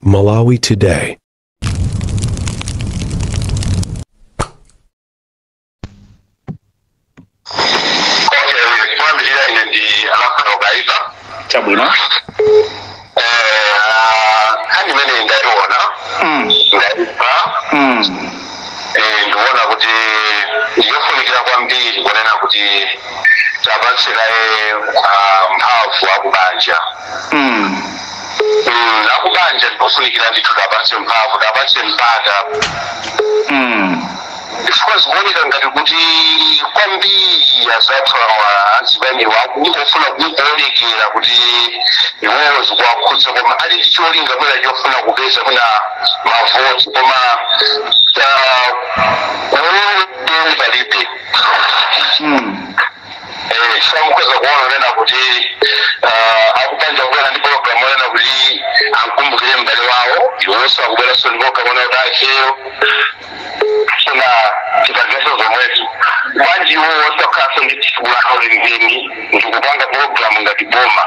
Malawi Today. Okay, kuyambirira ine ndi Alafano Kaiza. Chabwino. Nkhani imene ndayiona, ndayimva, ndikuona kuti ndiyofunikira kwambiri kunena kuti tapatsiraye mphamvu akubanja. Akubanja ndipofunikira ndithu tapatse mphamvu, tapatse mpata, chifukwa zikuoneka ngati kuti kwambiri azathu awa azipaniwa akungofuna kungoonekera kuti iwowo zikuwakhudza, koma ali ndi cholinga mwina chofuna kupeza mwina mavoti, koma kuonekera palibe. Samukhoza kuona nena kuti akubanja kubwera ndi program onena kuti ankumbukire m'bale wawo, iwonso akubweranso ndi program onena kuti acheyo kuna tipangenso zomwezo. Bwanji iwo osakhalanso ndi tsiku lawo lenileni ndikupanga program ngati boma?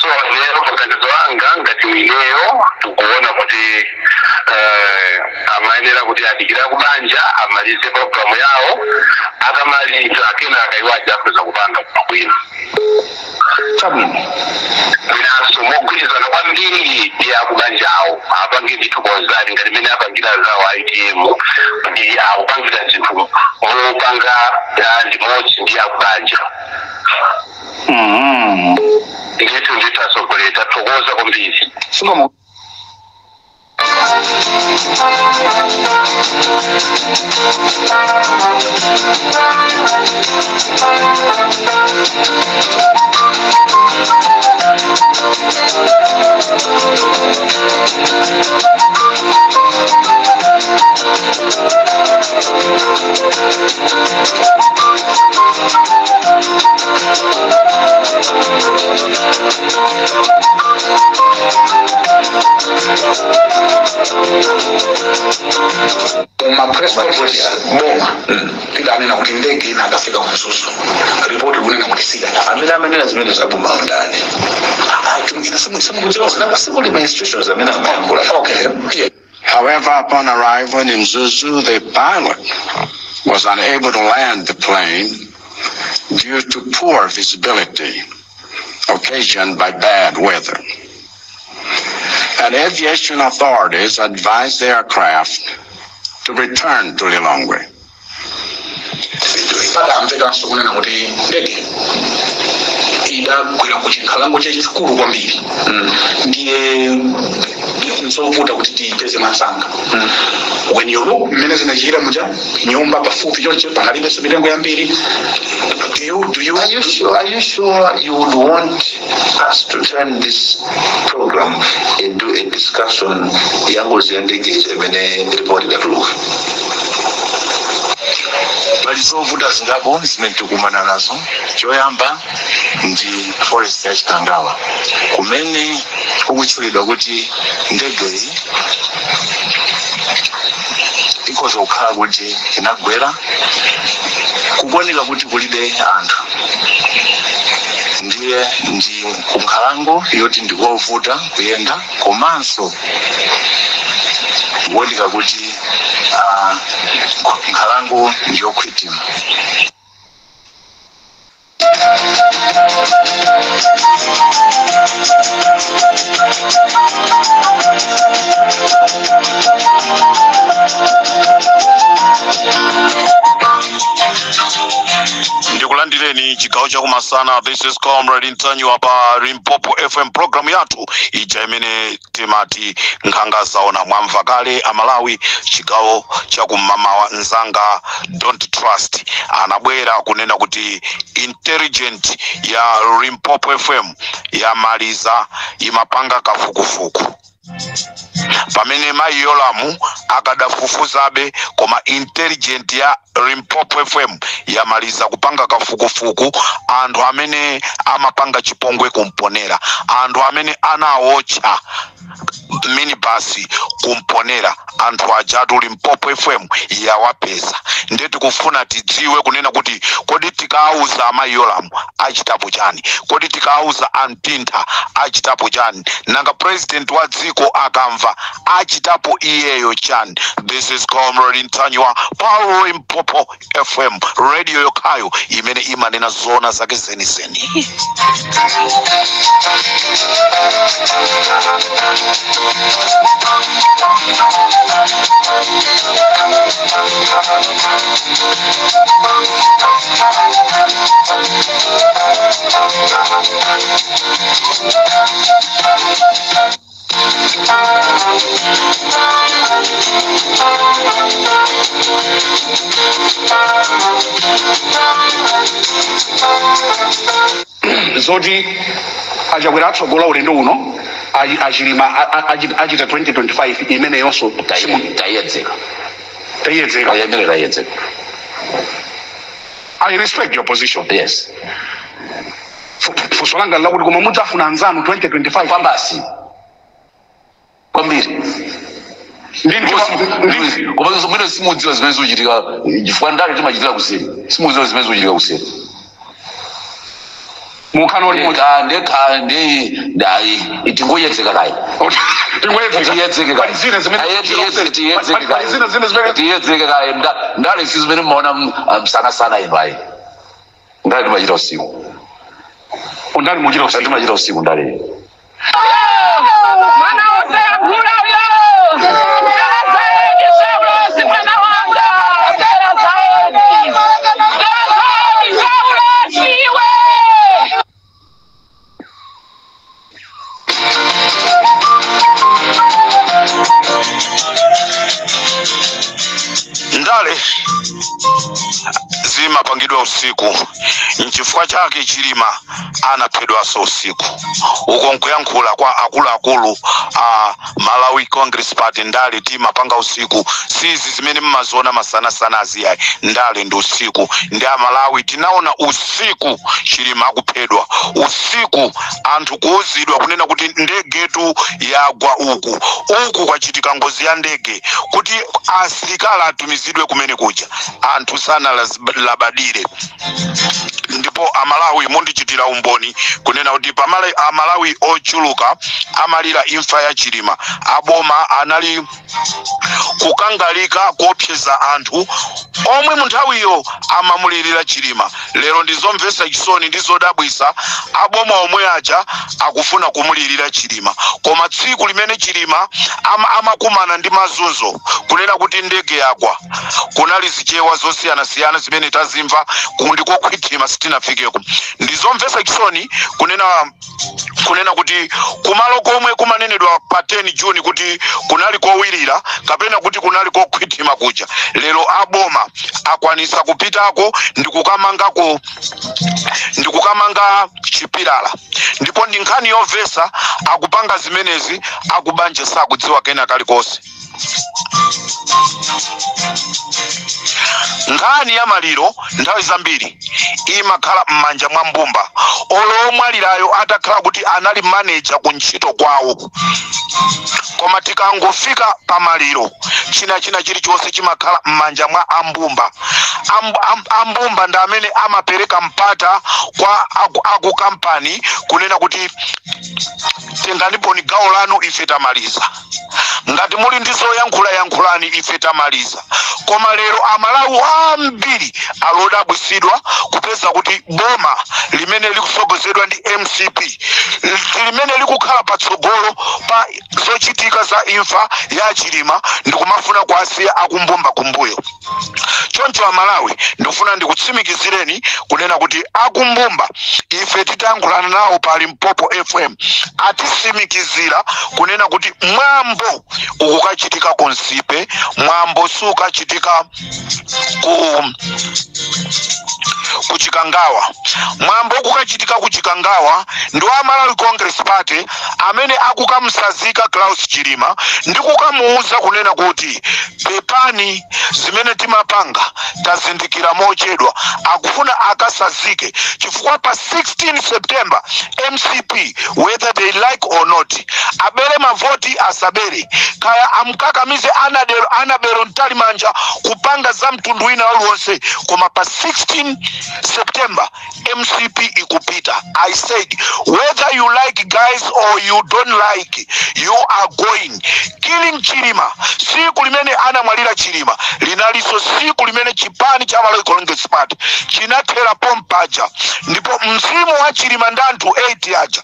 So lero maganizo anga ngati ineyo tikuona kuti amayenera kuti adikira kubanja amalize programu yawo, akamaliza kenaka iwo ajakhoza kupanga bwino. Chabwino. Mwinanso mogwirizana kwambiri ndi akubanjawo, apange ndithu konzani ngati mmene apangira zawo ITM, kuti akupangira zinthu mopanga limodzi ndi akubanja. Ndithu ndithu atsogoleri, tathokoza kwambiri. Sikomo. Ma press conference boma lidanena kuti ndege ina akafika ku Mzuzu, ripoti kunena kuti sidanafika. Amene amenena zimene zaboma ndani? Simukudziwa? Sikuli ma institutions amene amayankhula. Okay, yeah. However, upon arrival in Mzuzu, the pilot was unable to land the plane due to poor visibility occasioned by bad weather. And aviation authorities advised the aircraft to return to Lilongwe. Padamvekanso kunena kuti ndege idagwera ku chinkhalango chachikulu kwambiri, ndiye nzovuta kuti tiyipeze mwansanga. When you look mmene zinachitira muja, nyumba pafupi chonche, panalibenso mitengo yambiri. Do you Are you sure you would want us to turn this program into a discussion ya ngozi ya ndege imene ripoti idatuluka? Pali zovuta zingapo zimene tikumana nazo. Choyamba ndi forest ya Chikangawa kumene kukutchulidwa kuti ndegeyi ikhoza kukhala kuti inagwera, kukuoneka kuti kulibe anthu, ndiye ndi kunkhalango yoti ndikovuta kuyenda, komanso kuoneka kuti nkhalango ndiyokhwitima. Ndikulandireni chigawo chakumasana. This is Comrade Ntanyiwa pa Limpopo FM, program yathu ija imene timati Nkhanga Zaona. Mwamva kale Amalawi, chigawo chakumamawa nzanga Don't Trust anabwera kunena kuti intelligent ya Limpopo FM yamaliza, imapanga kafukufuku pamene mayi Yolamu akadafufuzabe, koma intelligent ya Limpopo FM yamaliza kupanga kafukufuku anthu amene amapanga chipongwe kumponera, anthu amene anawotcha Minibus kumponera anthu ajatu Limpopo FM yawapeza. Ndiye tikufuna tidziwe kunena kuti kodi tikauza amayi Yolamu achitapo chani? Kodi tikauza amtintha achitapo chani? Nanga president wa dziko akamva achitapo iyeyo chani? This is Comrade Ntanyiwa pa Limpopo FM, radio yokhayo imene imanena zona zake zenizeni. Zoti achakwera atsogola ulendo uno, achilima achita 2025 imeneyonso? Tayedzeka. Tayedzeka. Ayamene tayedzeka. I respect your position. Yes. Funso langa lakuti koma mudzafuna anzanu 2025? Kwambasi, kwambiri. Ndi Koma mwina simudziwa zimene zikuchitika, chifukwa ndale timachitira kuseri. Simudziwa zimene zikuchitika kuseri. Mukhano limodzi. Ndekha ndi ndayi, tingoyedzeka kayi. Tiyedzeke. Pali zina zimene pali zina zimene zimene Tiyedzeke kayi. Ndale si zimene mmaona msanasana inu ayi. Ndale timachita usiku. Undali muchita usiku. Timachita usiku ndale. Mwana woseyankhula uyo! Zaidi Saulosi, mwana wanga! Zaidi! Zaidi Saulosi iwe! Ndale zimapangidwa usiku, nchifukwa chake Chilima anaphedwanso usiku. Uko nkuyankhula kwa akuluakulu a Malawi Congress Party. Ndale timapanga usiku, sizi zimene mmaziona masanasana aziyayi. Ndale ndi usiku. Ndi Amalawi tinaona usiku Chilima akuphedwa usiku, anthu kuuzidwa kunena kuti ndegetu yagwa uku, uku kwachitika ngozi ya ndege, kuti asilikali atumizidwe kumene kuja, anthu sanalabadire. Ndipo Amalawi mundichitira umboni kunena kuti pamale Amalawi ochuluka amalira imfa ya Chilima, aboma anali kukangalika kuopseza anthu omwe munthawiyo amamulirira Chilima. Lero ndizomvetsa chisoni, ndizodabwisa, aboma omwe aja akufuna kumulirira Chilima, koma tsiku limene Chilima amakumana ndi mazunzo kunena kuti ndege yagwa, kunali zichewa zosiyanasiyana zimene tazimva ndikokhwitima sitinafikeko. Ndizomvetsa chisoni kunena kuti kumalo komwe kumanenedwa pa 10 Juni kuti kunali kowirira kapena kuti kunali kokhwitima kuja, lero aboma akwanisa kupitako ndikukamanga chipilala. Ndipo ndi nkhani yomvetsa, akupanga zimenezi akubanja sakudziwa kena kalikonse. Nkhani ya maliro nthawi zambiri imakhala m'manja mwa mbumba, olo omwalirayo atakhala kuti anali maneja ku ntchito kwawo. Koma tikangofika pa maliro, china chilichonse chimakhala m'manja mwa ambumba. Ambumba ndi amene amapereka mpata kwa aku kampani kunena kuti tenganiponi gawo lanu, ife tamaliza. Ngati muli ndi zoyankhula, yankhulani, ife tamaliza. Koma lero Amalawi ambiri alodabwisidwa kupeza kuti boma limene likusogozedwa ndi MCP limene likukhala patsogolo pa zochitika za imfa ya Chilima ndikumafuna kuasiya akumbumba kumbuyo. Choncho Amalawi, ndikufuna ndikutsimikizireni kunena kuti akumbumba ife titayankhulana nawo pa Limpopo FM atisimikizira kunena kuti mwambo ukukachitika ku Nsipe, mwambo sukachitika ku Ku Chikangawa, mwambo ukukachitika ku Chikangawa ndi wa Malawi Congress Party amene akukamusazika Klaus Chilima ndi kukamuuza kunena kuti pepani, zimene timapanga tazindikira mochedwa. Akufuna akasazike chifukwa pa 16 September MCP, whether they like or not, abere mavoti asabere, kaya amkakamize Annabel Mtalimanja kupanga za mtundu wina uliwonse, koma pa 16 September MCP ikupita. I said, whether you like, guys, or you don't like, you are going. Killing Chilima, siku limene anamwalira Chilima linalinso siku limene chipani cha Malawi Congress Party chinathera pompaja, ndipo mzimu wa Chilima ndi anthu 8 aja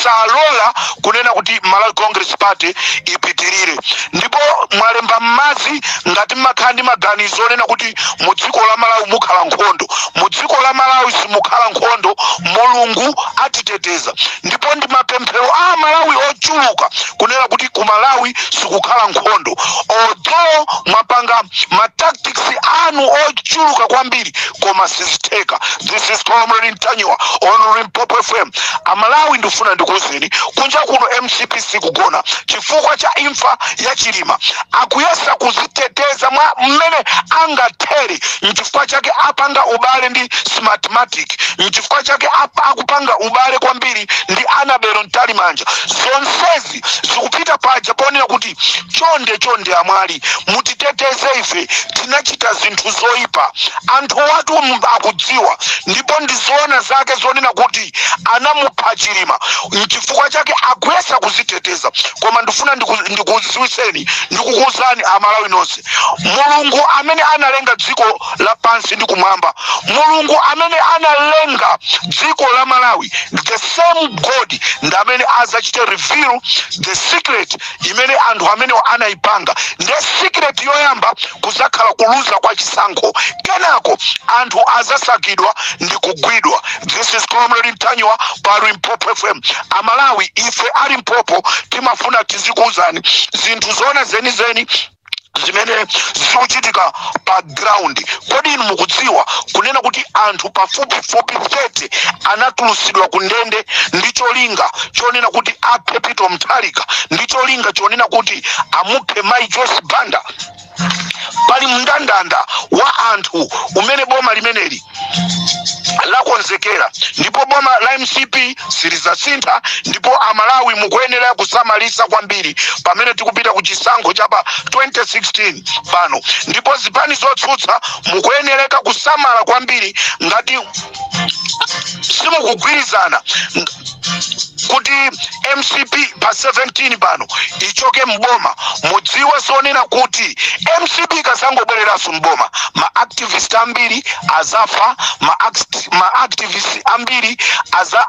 salola kunena kuti Malawi Congress Party ipitirire. Ndipo mwalemba m'madzi ngati mmakhala ndi maganizo onena kuti mu dziko la Malawi mukhala nkhondo. Mu dziko la Malawi simukhala nkhondo. Mulungu atiteteza, ndipo ndi mapemphero a Malawi ochuluka kunena kuti ku Malawi sikukhala nkhondo, although mwapanga ma tactics anu ochuluka kwambiri, koma sizitheka. This is Comrade Ntanyiwa on Limpopo FM. Amalawi, ndifuna ndikuwuzeni, kunja kuno MCP sikugona chifukwa cha imfa ya Chilima. Akuyesa kuziteteza mwa mmene angathere. Nchifukwa chake apanga ubale ndi Smartmatic, nchifukwa chake akupanga ubale kwambiri ndi Annabel Mtalimanja. Zonsezi zikupita paja ponena kuti chonde chonde amwali, mutiteteze, ife tinachita zinthu zoyipa. Anthu watu akudziwa, ndipo ndizoona zake zonena kuti anamupha Chilima. Nchifukwa chake akuyesa kuziteteza. Koma ndifuna ndikudziwiseni, ndikukuwuzani Amalawi nonse, Mulungu amene analenga dziko lapansi ndi kumwamba, Mulungu amene analenga dziko la Malawi, the same God ndi amene azachite reveal the secret imene anthu amenewo anayipanga. Ndiye secret yoyamba kuzakhala kuluza kwa chisankho, kenako anthu azasakidwa ndi kugwidwa. This is Comrade Ntanyiwa pa Limpopo FM. Amalawi, ife a Limpopo timafuna tizikuwuzani zinthu zona zenizeni zimene zikuchitika pa ground. Kodi inu mukudziwa kunena kuti anthu pafupifupi 30 anatulusidwa ku ndende ndi cholinga chonena kuti aphe Peter Mutharika, ndi cholinga chonena kuti amuphe Mai Joyce Banda? Pali mndandanda wa anthu umene boma limeneli lakonzekera, ndipo boma la MCP silizasintha. Ndipo Amalawi mukuyenera kusamalisa kwambiri pamene tikupita ku chisankho chapa 2016 pano, ndipo zipani zotsutsa mukuyenereka kusamala kwambiri. Ngati simukugwirizana kuti MCP pa 17 pano ichoke mboma, mudziwe zonena kuti MCP ikazangobwereranso mboma, ma activist ambiri azafa, ma activist ambiri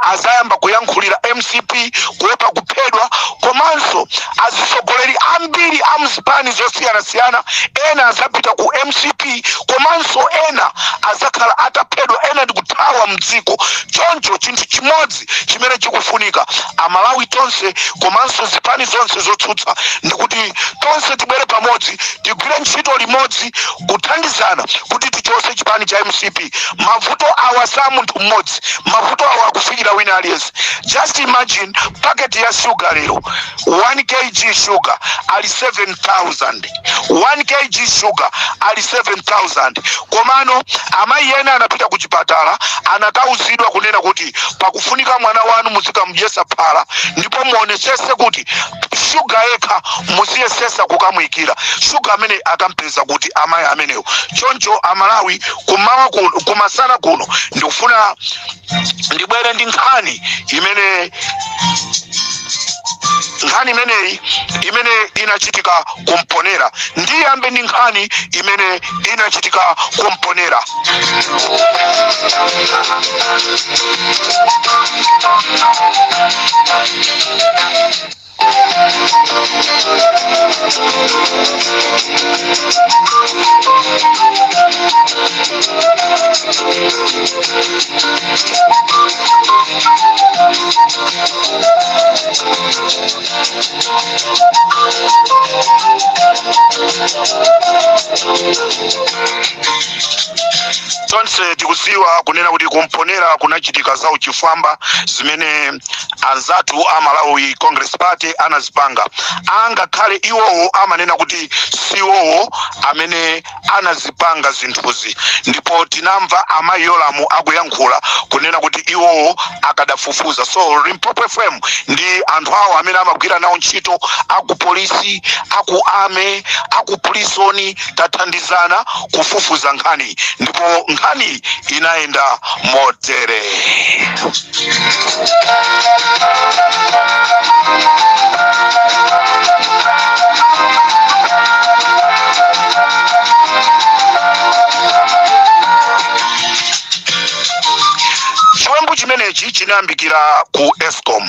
azayamba kuyankhulira MCP kuopa kuphedwa, komanso azisogoleri ambiri a mzipani zosiyanasiyana ena azapita ku MCP, komanso ena azakhala ataphedwa, ena ndikuthawa mdziko. Choncho chinthu chimodzi chimene chikufunika, Amalawi tonse komanso zipani zonse zotsutsa, ndikuti tonse tibwere pamodzi, tigwire ntchito limodzi kuthandizana kuti tichose chipani cha MCP. Mavuto awa sa munthu mmodzi, mavuto awa akufikira wina aliyense. Just imagine, packet ya sugar lero, 1 kg sugar ali 7000, 1 kg sugar ali 7000. Komano amayi ena anapita ku chipatala, anakauzidwa kunena kuti pakufunika mwana wanu muzikamudyesa phala, ndipo muonesese kuti shuga yekha muziyesesa kukamuyikira shuga. Amene akampeza kuti amayi amenewo? Choncho Amalawi, kumawa kuno, kumasana kuno, ndikufuna ndibwere ndi nkhani imene, nkhani imeneyi imene inachitika kumponera. Ndiyambe ndi nkhani imene inachitika kumponera. Tonse tikuziwa kunena kuti kumponera kunachitika za uchifwamba zimene anzathu a Malawi Congress Party anazipanga. Angakhale iwowo amanena kuti siwowo amene anazipanga zinthuzi, ndipo tinamva amayi Yolamu akuyankhula kunena kuti iwowo akadafufuza. So Limpopo FM ndi anthu awo amene amagwira nawo ntchito, aku polisi, aku army, aku prison, tathandizana kufufuza nkhani, ndipo nkhani inayenda motere. Chiwembu chimenechi chinayambikira ku Escom.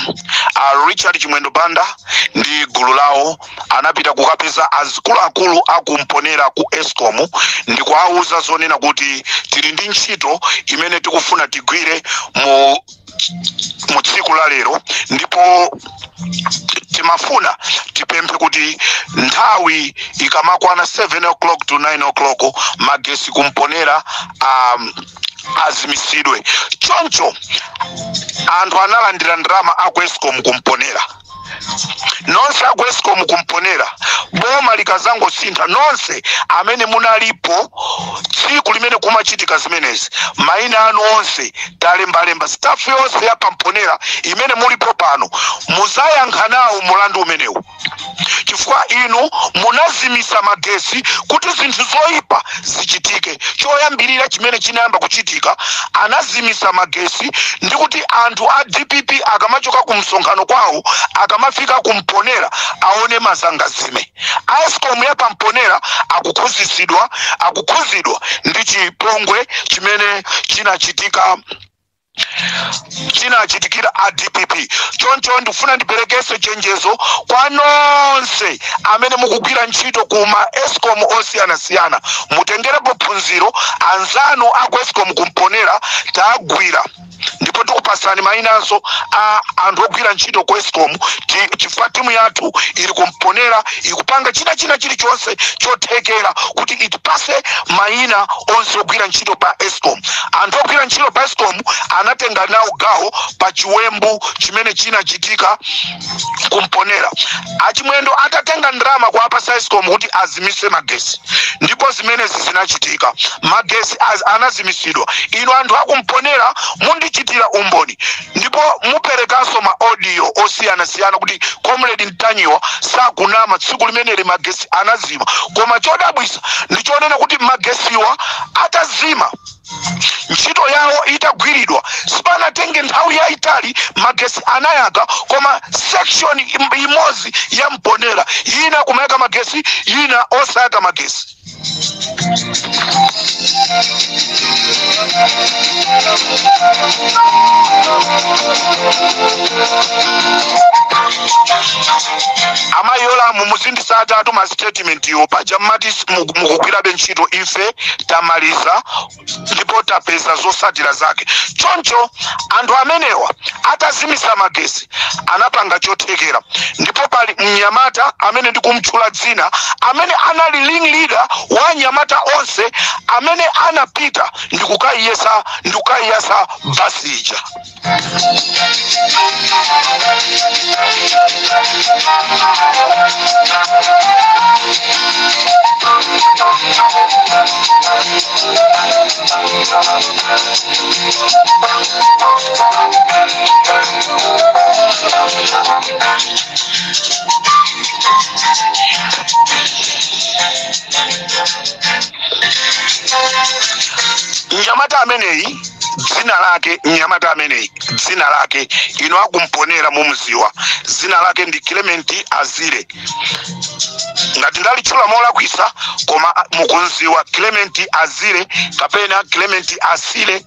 A Richard Chimwendo Banda ndi gulu lawo anapita kukapeza azikuluakulu akumponera ku Escom ndi kuwauza zonena kuti tili ndi ntchito imene tikufuna tigwire mu tsiku la lero, ndipo timafuna tipemphe kuti nthawi ikamakwana 7 o'clock to 9 o'clock magesi kumponera azimisidwe. Choncho anthu analandira ndalama aku Escom kumponera. Nonse aku Escom kumponera, boma likazangosintha, nonse amene munalipo tsiku limene kumachitika zimenezi, mayina anu onse talembalemba, staff yonse ya pamponera imene mulipo pano, muzayankha nawo mulandu umenewu, chifukwa inu munazimisa magesi kuti zinthu zoyipa zichitike. Choyambirira chimene chinayamba kuchitika, anazimisa magesi ndi kuti anthu a DPP akamachoka ku msonkhano kwawo, akamafika kumponera, aone mazangazime. Escom ya pamponera akukhuzidwa ndi chipongwe chimene chinachitikira a DPP. Choncho ndikufuna ndiperekese chenjezo kwa nonse amene mukugwira ntchito ku ma Escom osiyanasiyana, mutengerepo phunziro. Anzanu aku Escom kumponera tagwira, ndipo tikupasani mayinanso a anthu ogwira ntchito ku Escom, chifukwa timu yathu ili kumponera ikupanga china chilichonse chothekera kuti itipase mayina onse ogwira ntchito pa Escom. Anthu ogwira ntchito pa Escom anatenga nawo gawo pa chiwembu chimene chinachitika kumponera. Achimwendo atatenga ndalama kuwapasa Escom kuti azimise magesi, ndipo zimenezi zinachitika, magesi anazimisidwa. Inu anthu akumponera mundichitira umboni, ndipo muperekanso ma audio osiyanasiyana kuti Comrade Ntanyiwa sakunama, tsiku limeneli magesi anazima. Koma chodabwisa ndichonena kuti magesiwa atazima, ntchito yawo itagwiridwa, sipanatenge nthawi yayitali magesi anayaka, koma section imodzi ya mponera, ina kumayaka magesi, ina osayaka magesi. Amayi Yolamu, muzindisatatu ma statement iwo paja mmati mukugwirabe ntchito. Ife tamaliza ndipo tapeza zosatira zake. Choncho anthu amenewa atazimisa magesi anapanga chothekera, ndipo pali mnyamata amene ndikumtchula dzina, amene anali ring leader wa anyamata onse amene anapita ndikukayiyesa basi ija. Mnyamata ameneyi dzina lake, mnyamata ameneyi dzina lake, ino akumponera mumziwa, dzina lake ndi Clement Azile. Ngati ndalitchula molakwisa, koma mukunziwa Clement Azile kapena Clement Asile,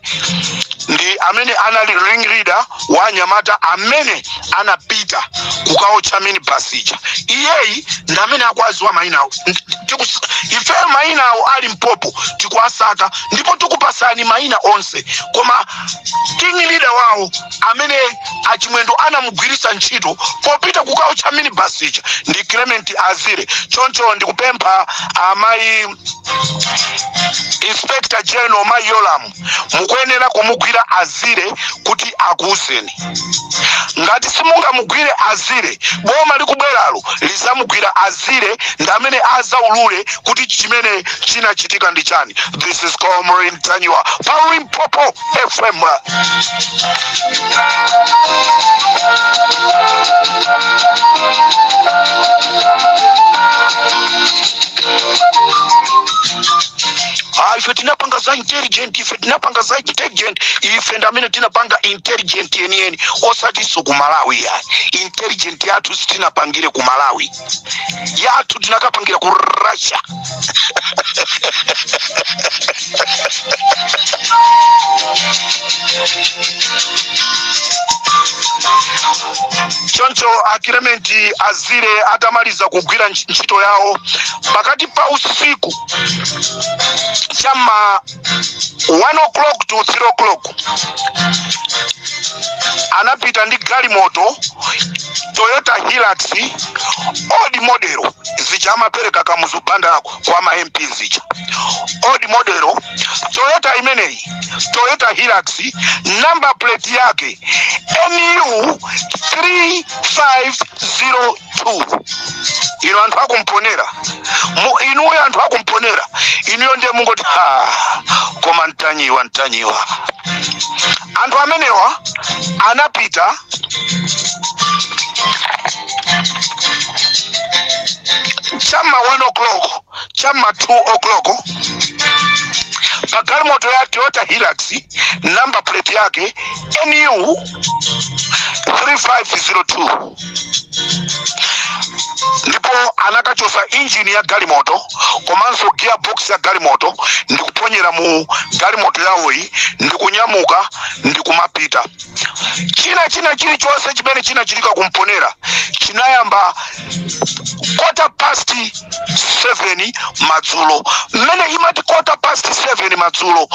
ndi amene anali ring leader wa anyamata amene anapita kukaotcha minibus ija. Iyeyi ndi amene akwaziwa mayina awo. Ife mayina awo ali mpopo, tikuasaka ndipo tikupasani mayina onse, koma Team leader wawo amene Achimwendo anamugwirisa ntchito popita kukaotcha minibus ija ndi Clement Azire. Choncho ndikupempha amayi Inspector General, mayi Yolamu, mukuyenera kumugwira Azire kuti akuuzeni. Ngati simungamugwire Azire, boma likubweralo lizamugwira Azire, ndi amene azaulule kuti chimene chinachitika ndi chani. This is Comrade Ntanyiwa pa Limpopo FM. Ah, ife tinapanga za intelligent, ife tinapanga za intelligent, ife ndi amene tinapanga intelligent yeniyeni, osatinso ku Malawi yayi. Intelligent yathu sitinapangire ku Malawi, yathu tinakapangira ku Russia. Choncho a Clement Azire atamaliza kugwira ntchito yawo pakati pa usiku chama 1 o'clock to 3 o'clock, anapita ndi galimoto Toyota Hilux old model zija amapereka Kamuzu Banda kwa ma MP zija, old model Toyota imeneyi, Toyota Hilux, number plate yake NU 3502. Ino anthu akumponera, inuyo anthu akumponera inuyo, ndiye mungoti ha, koma Ntanyiwa, Ntanyiwa. Anthu amenewa anapita chama 1 o'clock, chama 2 o'clock, pa galimoto ya Toyota Hilux, number plate yake NU 3502, ndipo anakachosa injini ya galimoto komanso gearbox ya galimoto ndikuponyera mu galimoto yawoyi, ndikunyamuka ndikumapita. China chilichonse chimene chinachitika kumponera chinayamba 7:15 madzulo. Mmene imati 7:15 madzulo,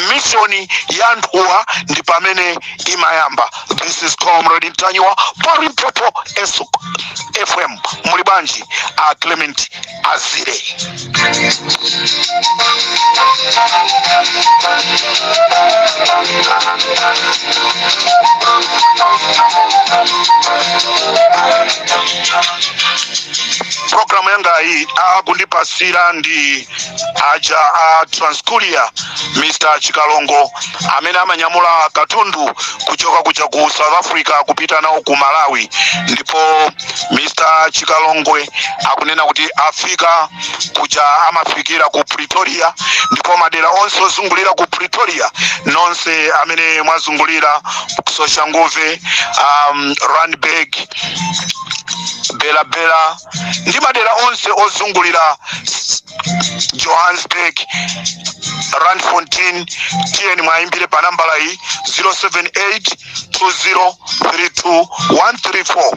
mission ya anthuwa ndi pamene imayamba. This is Comrade Ntanyiwa pa Limpopo FM. Muli bwanji a Clement Azire? Programu yanga iyi akundipasira ndi aja a Transcourier, Mr Chikalongo, amene amanyamula katundu kuchoka kuja ku South Africa kupita nawo ku Malawi. Ndipo Mr Chikalongwe akunena kuti afika kuja amafikira ku Pretoria, ndipo madera onse ozungulira ku Pretoria, nonse amene mwazungulira Soshanguve, Randburg, Bela Bela ndi madera onse ozungulira Johannesburg, Randfontein, tiyeni mwayimbire pa nambala iyi 078 2032 134,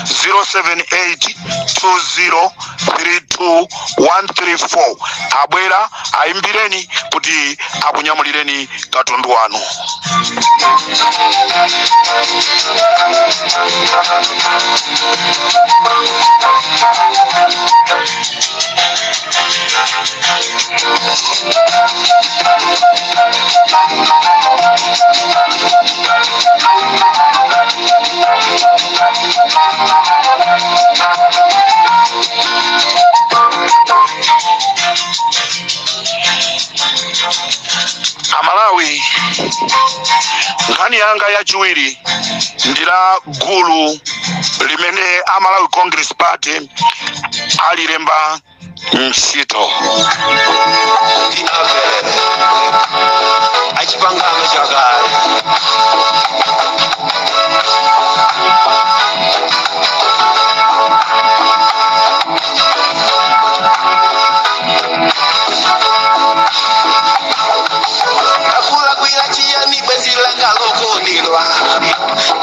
078 2032 134. Abwera ayimbireni kuti akunyamulireni katundu wanu. Amalawi, nkhani yanga yachiwiri ndi la gulu limene a Malawi Congress Party alilemba ntchito. Ndi Abele achipangano chakale. Akulakwira chiyani bwenzi langa lokondedwa?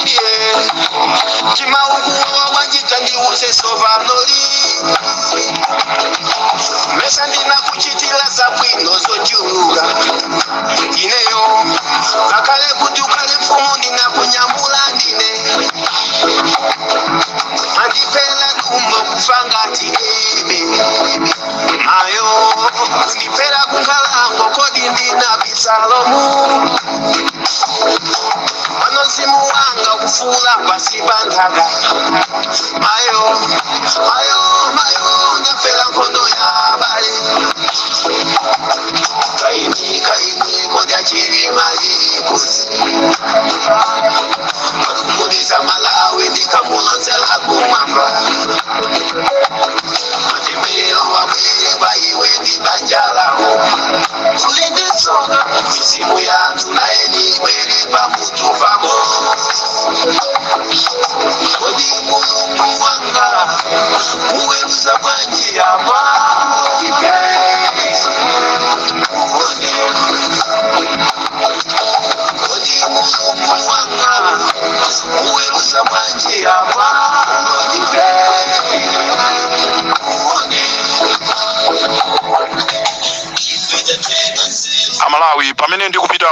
Yeah. Chimaukuwa wanjita. Utandiuze sovanoli mesa ndinakuchitila zabwino zochuluka ineyo ngakhale kuti ukhale mfumu ndinakunyamula ndine mandipela dumbo kufa ngati ebe mayo kundipela kunkhalango kodi ndina Abisalomu pano mzimu wanga kufula pasi pa nthaka mayo mayo mayo ndafela nkhondo ya bale kaini kaini kodya chilima likuzi pakugulisa Malawi ndikamulonzela kumwamba matemberero wabwere kwa iwe ndi banja lako ulinditsoka mizimu yanthu naye nibwere pamutu pako kodi Mulungu wanga muweruza bwanji apa uone kodi Mulungu wanga muweruza bwanji apa uone. Amalawi, pamene ndikupita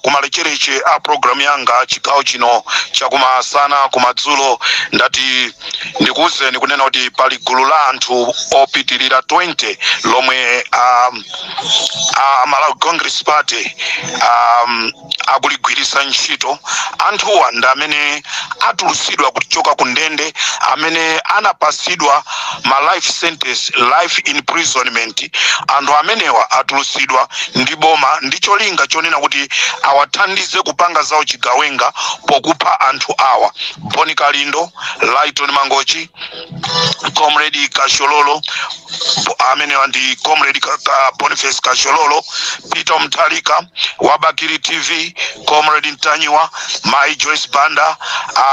kumalechereche a program yanga chigawo chino chakumasana kumadzulo, ndati ndikuwuzeni kunena kuti pali gulu la anthu opitirira 20 lomwe a Malawi Congress Party akuligwirisa ntchito. Anthuwa ndi amene atulusidwa kuchoka ku ndende, amene anapasidwa ma life sentence, life imprisonment. Anthu amenewa atulusidwa ndi boma ndi cholinga chonena kuti awathandize kupanga zawo chigawenga pokupha anthu awa: Boni Kalindo, Lighton Mangochi, Comrade Kashololo. Amenewa ndi Comrade Boniface Kashololo, Peter Mtalika wa Bakili TV, Comrade Ntanyiwa, Mai Joyce Banda,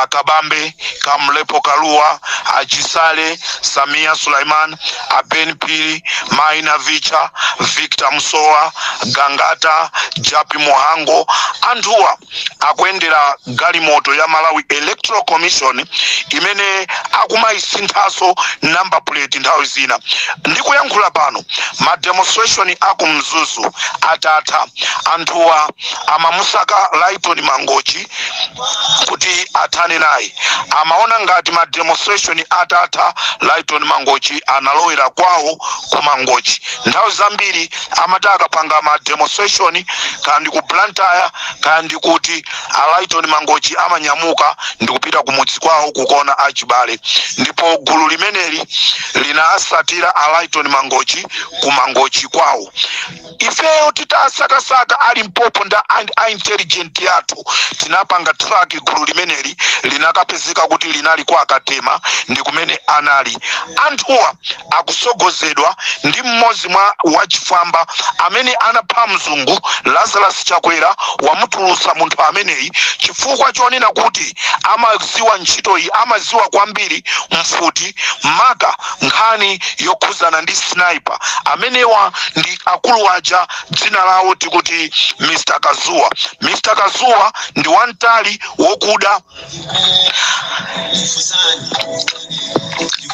Kabambe, Kamlepo Kalua, Achisale, Samia Sulaiman, Aben Pili, Maina Vicha, Victor Msowa, Gangata, Japi Mohango. Anthuwa akuyendera galimoto ya Malawi Electoral Commission imene akumayisinthaso number plate nthawi zina. Ndikuyankhula pano, ma demonstration aku Mzuzu atatha, anthuwa amamusaka Lighton Mangochi kuti athane naye. Amaona ngati ma demonstration atatha, Lighton Mangochi analowera kwawo ku Mangochi. Nthawi zambiri amati akapanga ma demonstration kandi ku Blantyre kandi kuti, a Lighton Mangochi amanyamuka ndikupita kumudzi kwawo kukaona achibale. Ndipo gulu limeneli linasatira a Lighton Mangochi ku Mangochi kwawo. Ifeyo titasakasaka ali mpopo nda a intelligent yathu, tinapanga track gulu limeneli, linakapezeka kuti linali kwa Akatema ndi kumene anali. Anthuwa akusogozedwa ndi mmodzi mwa wachifwamba amene anapha mzungu Lazarus Chakwera. Wamutulutsa munthu ameneyi chifukwa chonena kuti amaziwa ntchito iyi, amaziwa kwambiri mfuti, maka nkhani yokhuzana ndi sniper. Amenewa ndi akulu aja, dzina lawo tikuti Mr Kazuwa. Mr Kazuwa ndi wamtali, wokuda,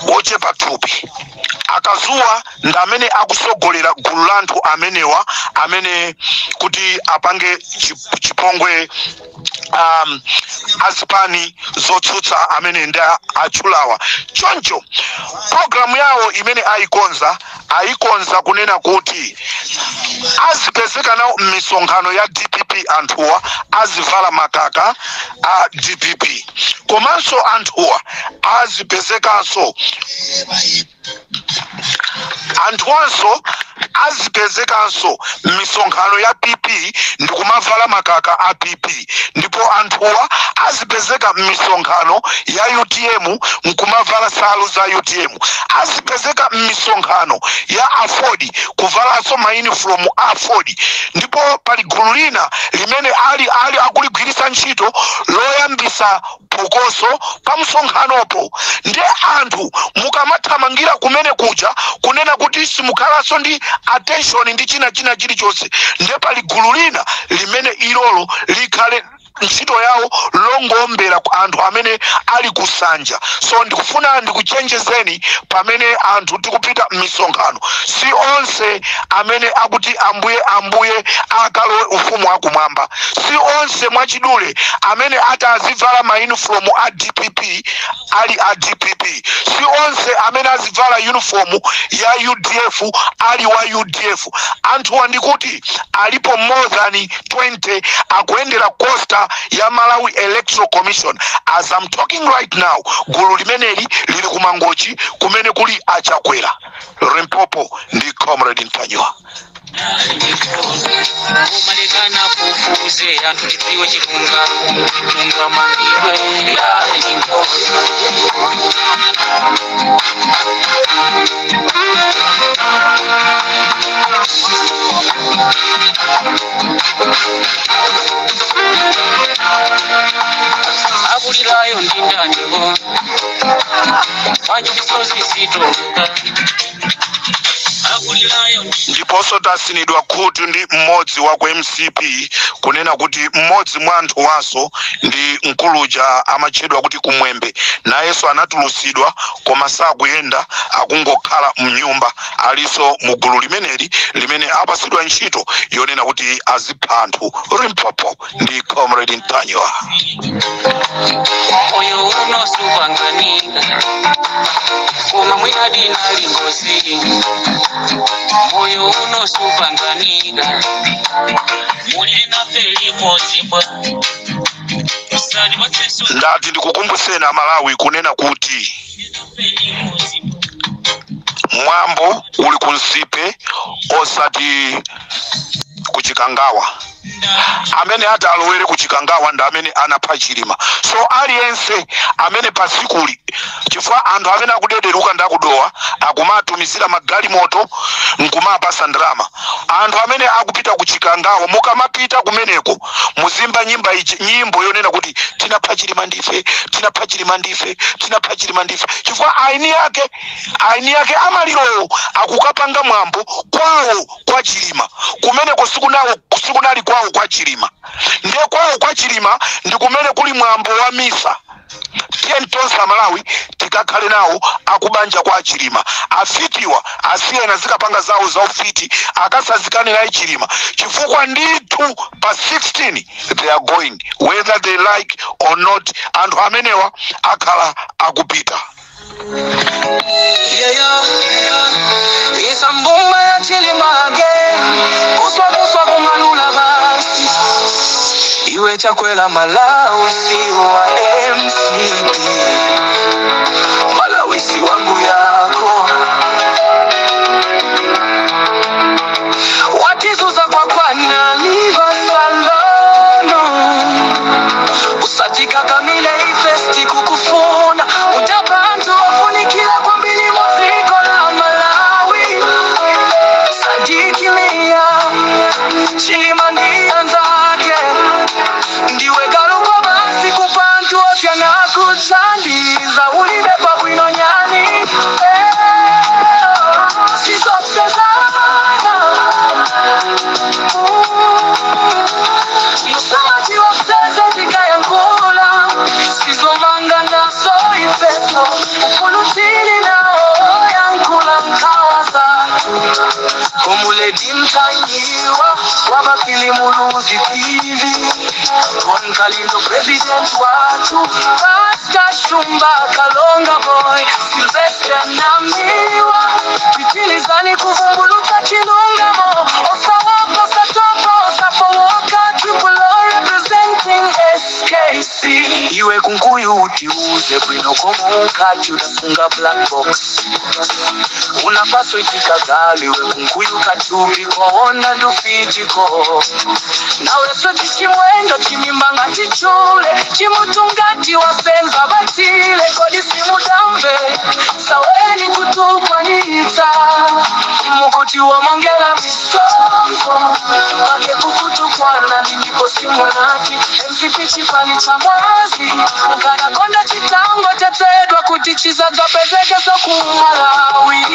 wochepa thupi. Akazuwa ndi amene akusogolera gulu la anthu amenewa amene kuti apange chipongwe azipani zotsutsa amene ndi atchulawa. Choncho programu yawo imene ayikonza, ayikonza kunena kuti azipezeka nawo m'misonkhano ya DPP. Anthuwa azivala makaka a DPP, komanso anthuwa azipezekanso, anthuwanso azipezekanso m'misonkhano ya PP ndikumavala makaka a PP. Ndipo anthuwa azipezeka m'misonkhano ya UTM nkumavala nsalu za UTM. Azipezeka m'misonkhano ya AFORD kuvalanso mayunifomu a AFORD. Ndipo pali gulu lina limene ali akuligwiritsa ntchito loyambisa phokoso pa msonkhanopo. Ndi anthu mukamathamangira kumene kuja, kunena kuti simukhalanso ndi attention ndi china chilichonse. Ndiye pali gulu lina limene ilolo likhale ntchito yawo longombera ku anthu amene ali kusanja. So ndikufuna ndikuchenjezeni, pamene anthu tikupita m'misonkhano, si onse amene akuti "Ambuye, Ambuye" akalowe ufumu wakumwamba. Si onse, mwachidule, amene ati azivala mauniform a DPP ali a DPP. Si onse amene azivala uniform ya UDF ali wa UDF. Anthuwa ndikuti alipo more than 20 akuyendera coaster ya Malawi Electoral Commission. As I'm talking right now, gulu limeneli lili kumangochi kumene kuli Achakwera. Limpopo ndi Comrade Ntanyiwa. Umalekana fufuze anthu tidziwe chilungamo, mungamangidwe. Akulirayo ndi ndaniwo wanji misozi sitoka akulirayo. Ndiponso tasinidwa khutu ndi mmodzi wa ku MCP kunena kuti mmodzi mwa anthu wanso ndi mkuluja amatchedwa kuti Kumwembe, nayenso anatulusidwa koma sakuyenda, akungokhala mnyumba. Alinso mu gulu limeneli limene apasidwa ntchito yonena kuti azipha anthu. Limpopo ndi Comrade Ntanyiwa. Moyo uno supanganika, koma mwina dinali ngozi. Moyo uno supanganika, mulire nafe limodzi usati Ndati ndikukumbuseni Amalawi kunena kuti mwambo uli kunsipe, osati kuchikangawa. Amene ati alowere kuchikangawa ndi amene anapha Chilima. So aliyense amene pasikuli, chifukwa anthu amene akudederuka ndi akudowa akumatumizira magalimoto nkumapasa ndalama, anthu amene akupita kuchikangawa, mukamapita kumeneko muzimba nyimba ichi, nyimbo yonena kuti "Tinapha Chilima ndife, tinapha Chilima ndife, tinapha Chilima ndife," chifukwa aini yake amalirowo akukapanga mwambo kwawo kwa Chilima. Kumeneko sikunawo, sikunali kwawo kwa Chilima. Ndiye kwawo kwa Chilima ndi kumene kuli mwambo wa misa. Tiye tonse Amalawi tikakhale nawo akubanja kwa Chilima. Afitiwa asiyena zikapanga zawo za ufiti, akasazikane naye Chilima, chifukwa ndithu pa 16 they are going, whether they like or not. Anthu amenewa akhala akupita. Yeah. Isambumba ya Chilima again. Kuswa kuswa kumanula basi. Iwe Chakwera, Malawi si wa MCP. Malawi si wangu yako. Watizuza kwa kwana liva salano. Usatikakamile ifesti kukufuna. Utabantu wafunikira kwa mbili muziko la Malawi. Sadikilia Chilima ndi anzake, ndiwe galu basi kupantu osyana kutsandiza ulibe kwa bwino nyani. Eh, sizopsezana musamachi wapseze tikayankula sizomanga naso ifeso ufulutili nao yankula mkawaza. Komuledi Mtanyiwa wabakili Muluzi TV, Bon Kalindo president watu, Pastor Shumba, Kalonga Boy, Sylvester Namiwa, pitilizani kuvumbuluka chilungamo, osawopa, osatopa, osafowoka. Triple O representing SKC. Iwe Kunkuyu, utiuze bwino komunkati unafunga black box unapaswa itikagaliwe. Kunkuyu katupi koona ndufitiko nawe soti chimwendo chimimba ngati chule chimutungati wasenza batile kodi simudamve saweni kutukwanitsa mukuti wamongela misongo pake kukutukwana ndipo simunati MCP chipani cha mwazi ukanakonda chitango chetsedwa kuti chizadzapezeke sokumalawi.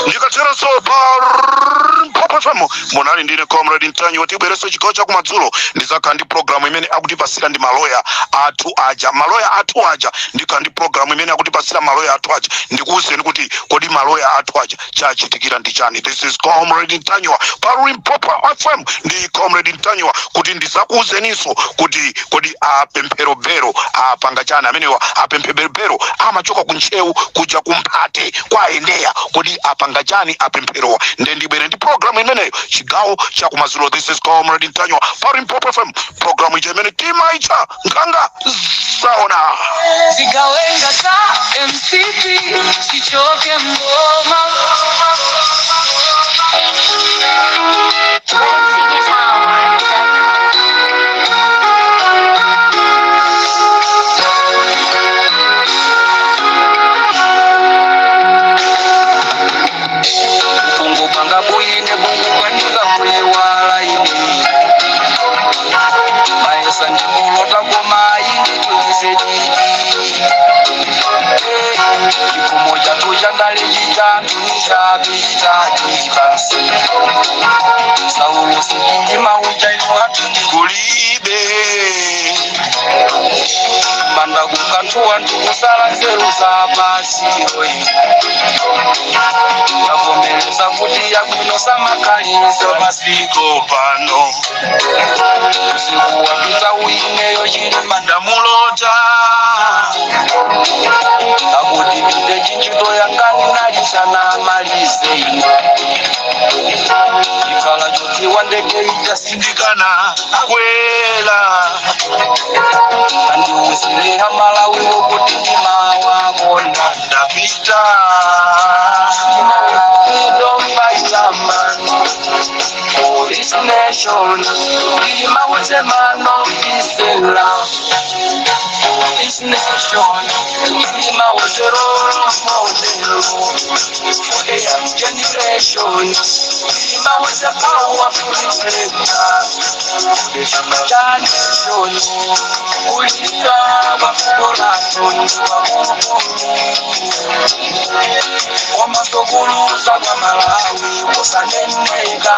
Ndikateronso FM. Munali ndine Comrade Ntanyiwa. Tibwereso chigawo chakumadzulo, ndizakhala ndi program imene akutipasira ndi maloya athu aja, maloya athu aja. Ndikhala ndi program imene akutipasira maloya athu aja, ndikuwuzeni kuti kodi maloya athu aja chachitikira ndi chani. This is Comrade Ntanyiwa pa Limpopo FM ndi Comrade Ntanyiwa, kuti ndizakuwuzeninso kuti kodi apemphero bero apanga chani. Amenewa apemphero bero amachoka kuntchewu kuja kumphate kwa Endeya. Kodi apanga chani apempherowa? Nde ndibwere ndi program imeneyo chigawo chakumadzulo. This is Comrade Ntanyiwa pa Limpopo FM, program ija imene timaitcha Nkhanga Zaona. Zigawenga za MCP zichoke mboma. Kungupanga bwine bungukwanika kuiwala ine maesa ndikulota koma indituisedidi chikomo chatu chandali chitatu chapita chipansi saulo sichilima uchaino atu Kulibe manda kukantu wantu kusala nzeru za pasi oyi yavomereza kuti yabwino samakalizo. Masiko pano. Usiku wapita uineyo chilima. Ndamulota. Akuti pite chinchito yangani nalisana malize ino ikhala chodziwa ndege ija. Ndikana kwela. Andiuzire hamalawi wokuti ndimawakonda. Ndapita. Freedom fighter man for this nation. Chilima was a man of peace and love for this nation. Chilima was a role model for a young generation. Chilima was a powerful reflector for the future nation. Kulira bakukola omasokuluza kwa Malawi kusaneneka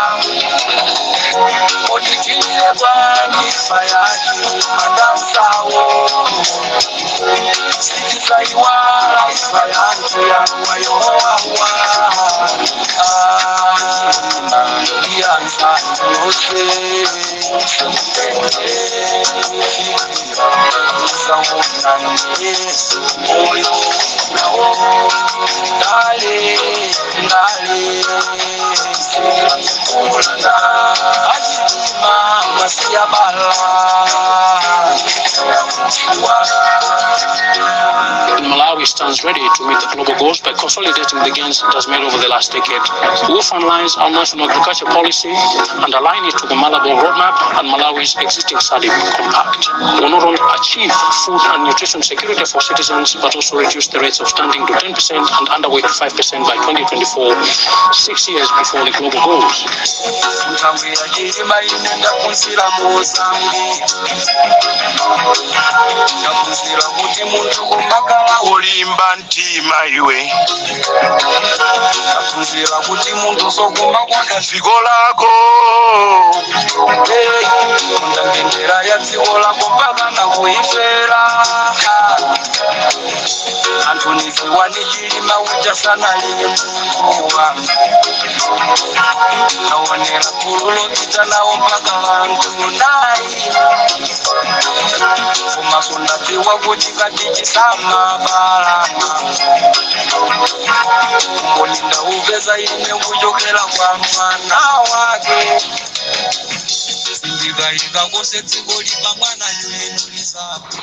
oditilile bwangifa yake madamsawo sikisaiwala ifa yake yawayowawa iyansanose oyo nawo ndale ndale ulanda achitima masiyabala. Malawi stands ready to meet the global goals by consolidating the gains it has made over the last decade. We will finalize our national agriculture policy and align it to the Malabo Roadmap and Malawi's existing SADC Compact. We will not only achieve food and nutrition security for citizens, but also reduce the rates of stunting to 10% and underweight to 5% by 2024, 6 years before the global goals. Nthambi ya chilima ine ndaphunzira mozambi, ndaphunzira kuti munthu kumakala Ulimba mtima iwe. Ndaphunzira kuti munthu sokumakonda dziko lako. Kunda mbendera ya dziko lako mpaka nakuifera. Anthu nidziwa ni chilima uja sanalile munthu wanga naonera gulu lopita nawo mpaka anthu nayi komaso ndadziwa kuti katichisamabalana umboni ndaupeza ine kuchokera kwa mwana wake sindikayika kose dziko lipa mwana yuenulizapo.